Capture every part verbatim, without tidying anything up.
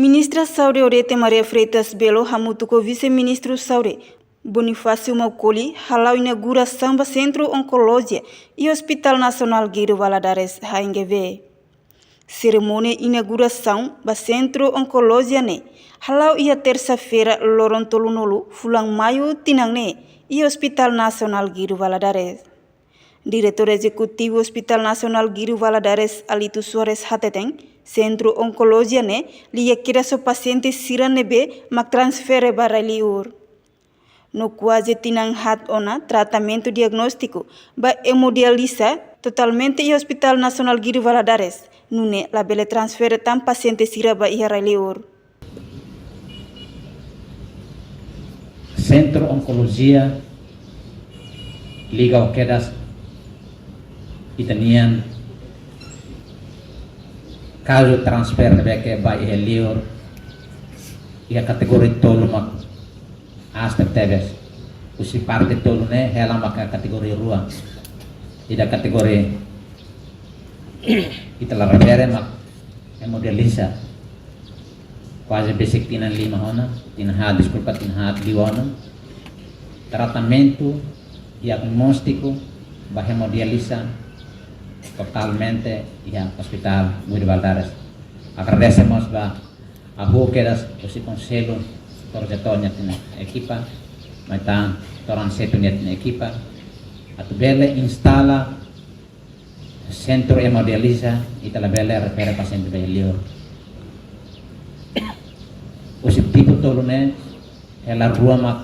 Ministra Saúde Odete Maria Freitas Belo hamutuk ho Vise-Ministru Saúde Bonifácio Maukoli hala'o inaugurasaun ba Sentru Onkolojia iha Hospital Nasionál Guido Valadares, H N G V. Serimónia inaugurasaun ba Sentru Onkolojia ne'e hala'o iha tersa-feira, loron tolunulu fulan Maiu tinan ne'e, iha Hospital Nasionál Guido Valadares. Diretór Ezekutivu Hospital Nasionál Guido Valadares, Alito Soares, hateten, Sentru Onkolojia ne'e lia kedas ho pasiente sira ne'ebé mak transfere ba rai-liur. No kuaze tinan haat ona, tratamentu diagnóstiku ba hemodiálise totalmente iha Hospital Nasionál Guido Valadares, nune'e labele transfere tan pasiente sira ba iha rai-liur. Sentru Onkolojia liga ho kedas ita-nian kazu transfere ne'ebé ke ba iha liur, iha kategoria tolu mak aas tebes. Husi parte tolu ne'e hela maka kategoria rua. Ida kategoria ita la refere mak hemodiálise. Kuaze besik tinan lima ona, tinan haat, deskulpa, tinan haat liu ona. Tratamentu diagnóstiku ba hemodiálise totalmente iha Hospital Guido Valadares. Agradese mós ba hahú kedas husi Konsellu, Doutór Getó nia ekipa, mai tan Doutór Aniceto nia ekipa, atu bele instala sentru hemodiálise, ita labele refere pasiente ba iha liur. Husi tipu tolu ne'e, hela rua mak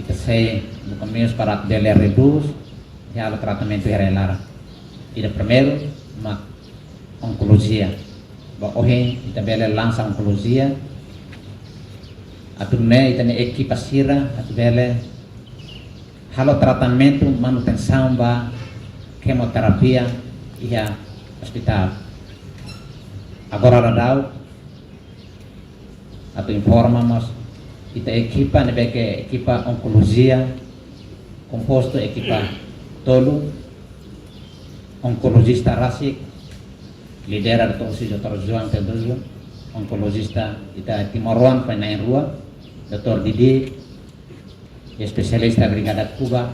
ita sei buka meius para bele redús, halo tratamentu iha rai-laran. Ida primeiru mak onkolojia. Ba ohin ita bele lansa onkolojia. Atu nune'e ita-nia ekipa sira atu bele halo tratamentu manutensaun ba kemoterapia iha ospitál. Agora daudaun atu informa mós, ita ekipa ne'ebé ke ekipa onkolojia kompostu ekipa tolu, onkolojista rasik, lidera doutór husi doutór João Teodoso, onkolojista ita timoroan foin na'in-rua, doutór Didi, espesialista Brigada Cuba,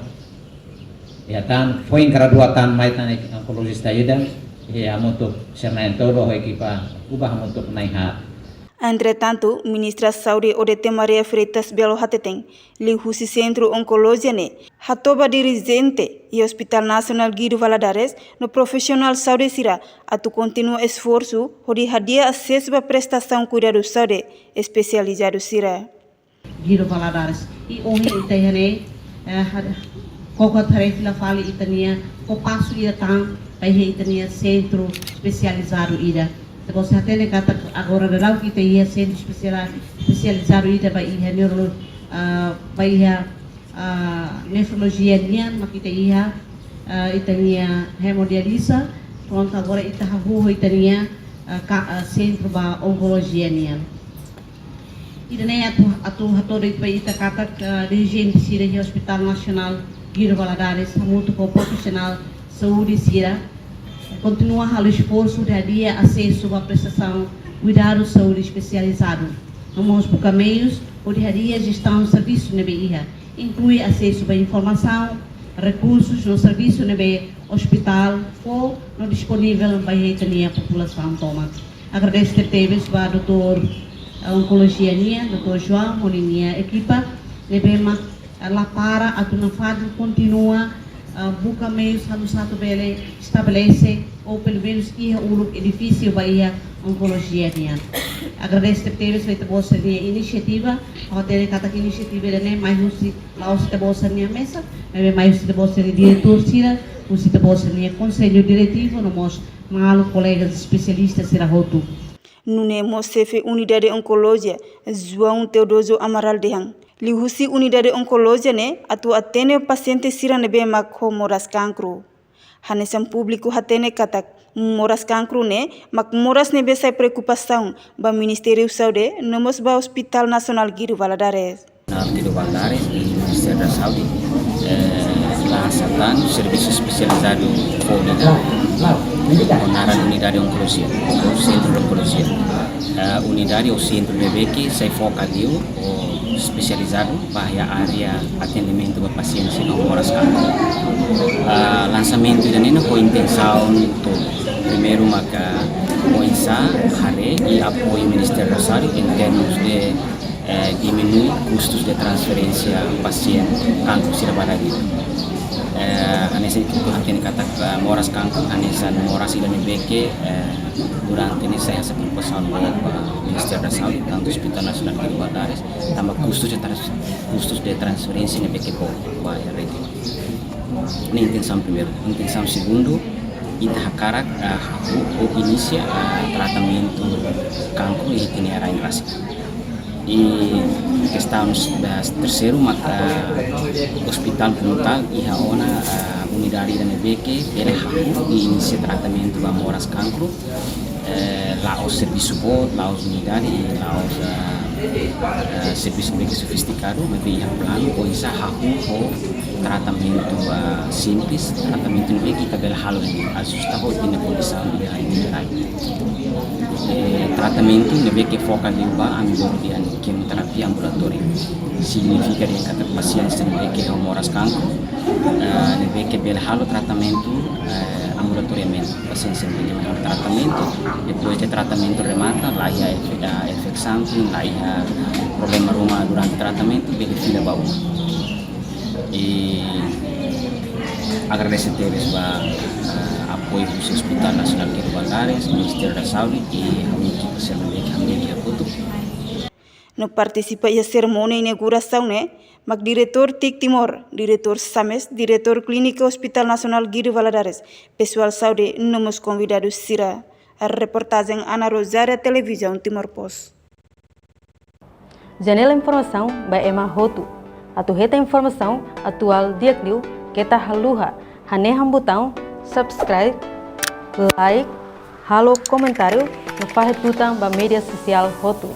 iha tan, foin gradua tan mai tan onkolojista ida, iha hamutuk sira na'in-tolu ho ekipa Cuba hamutuk na'in-haat. Entretantu, Ministra Saúde Odete Maria Freitas Belo hateten, liuhusi Sentru Onkolojia ne'e hato'o ba dirijente iha Hospital Nasionál Guido Valadares no profisionál saúde sira atu kontinua esforsu hodi hadi'a asesu ba prestasaun kuidadu saúde espesializadu sira. Guido Valadares. I ohin ita iha ne'e, eh, ha-, koko haree fila fali ita-nia, koko pasu ida tan ba iha ita-nia sentru espesializadu ida. Ita-boot sei hatene katak agora daudaun ita iha sentru espesiala-, espesializadu ida ba iha neuro-, ah, ba iha, ah, nefrolojia nian, mak ita iha, ah, ita-nia hemodiálise, prontu agora ita hahú ho ita-nia, ah, ka-, ah, sentru ba onkolojia nian. Ida-ne'e atu, atu hato'o de'it ba ita katak, eh, dirijente sira iha Hospital Nasionál Guido Valadares, hamutuk ho profisionál saúde sira, kontinua halo esforsu hodi hadi'a asesu ba prestasaun kuidadu saúde espesializadu. No mós buka meius hodi hadi'a jestaun servisu ne'ebé iha, inklui asesu ba informasaun, rekursus no servisu ne'ebé ospitál fó no disponivel ba iha ita-nia populasaun tomak. Agradese tebes ba doutór, eh, onkolojia nian, doutór João, ho ninia ekipa, ne'ebé mak, eh, la para atu nafatin kontinua, eh, buka meius hanesan atu bele estabelese, ou pelumenus iha uluk edifísiu ba iha onkolojia nian. Agradese tebes ba ita-boot sira-nia inisiativa, ha'u hatene katak inisiativa ida-ne'e mai husi, la'ós ita-boot sira-nia mesak, maibé mai husi ita-boot sira-nia diretór sira, husi ita-boot sira-nia konsellu diretivu, no mós maluk kolega espesialista sira hotu. Nune'e mós xefe unidade onkolojia, João Teodoso Amaral dehan, liuhusi unidade onkolojia ne'e atu atende pasiente sira ne'ebé mak ho moras kankru. Hanesan públiku hatene katak moras kankru ne'e mak moras ne'ebé sai preokupasaun ba Ministériu Saúde no mós ba Hospital Nasionál Guido Valadares. Guido Valadares, Ministériu da Saúde, eh, lansa tan servisu espesializadu fó ida. ho naran unidade onkolojia, ou sentru de onkolojia. Eh, unidade ou sentru ne'ebé ke sei foka liu ou espesializadu ba iha área atendimentu ba pasiente sira ho moras kankru. Eh, lansamentu ida-ne'e ho intensaun tolu. Primeiru maka oinsá haree i apoiu Ministériu da Saúde em termos de eh, diminui kustus de transferénsia pasiente kankru sira ba rai-li'ur. Eh, hanesan ita hotu hatene katak, eh, moras kankru hanesan moras ida ne'ebé ke, eh, durante ne'e sai hanesan preokupasaun boot ba Ministériu da Saúde, tantu Hospital Nasionál Guido Valadares, tanba kustus de trans-, kustus de transferénsia ne'ebé ke boot ba rai-li'ur. Ne'e intensaun primeiru. Intensaun segundu, ita hakarak, ah, hahú ou inisia, ah, tratamentu kankru iha ita-nia rain rasik. I kestaun, ah, terseiru maka ospitál puntal iha ona, ah, unidade ida ne'ebé ke bele hahú i inisia tratamentu ba moras kankru, eh, la'ós servisu boot, la'ós unidade, i la'ós, eh, eh, servisu ne'ebé ke sofistikadu, maibé iha planu oinsá hahú ho tratamentu, eh, simples, tratamentu ne'ebé ke ita bele halo liu, ajusta ho ita-nia kondisaun ida iha rai. Eh, tratamentu ne'ebé ke foka liu ba ami bolu dehan kemoterapia ambulatóriu. Signifika dehan katak pasiente ne'ebé ke ho moras kankru, eh, ne'ebé ke bele halo tratamentu, eh, ambulatoriamente. Pasiente ne'ebé ke bele halo tratamentu, depois de tratamentu remata, la iha efe-, ah, efetu sankun, la iha problema ruma durante tratamentu, bele fila ba uma. I agradese tebes ba, ah, apoiu husi Hospital Nasionál Guido Valadares, Ministériu da Saúde, i ami ekipa sira ne'ebé ke ami ekipa kotuk. No partisipa iha serimónia inaugurasaun ne'e, mak Diretór TIC Timor, Diretór SAMES, Diretór Klínika Hospital Nasionál Guido Valadares, pesoál saúde no mós konvidadu sira. Reportajen Ana Rosária, Televizaun Timor Post. Janela informasaun ba ema hotu. Atu hetan informasaun atuál di'ak liu, keta haluha hanehan butaun subscribe, like, halo komentáriu, no fahe tutan ba média sosiál hotu.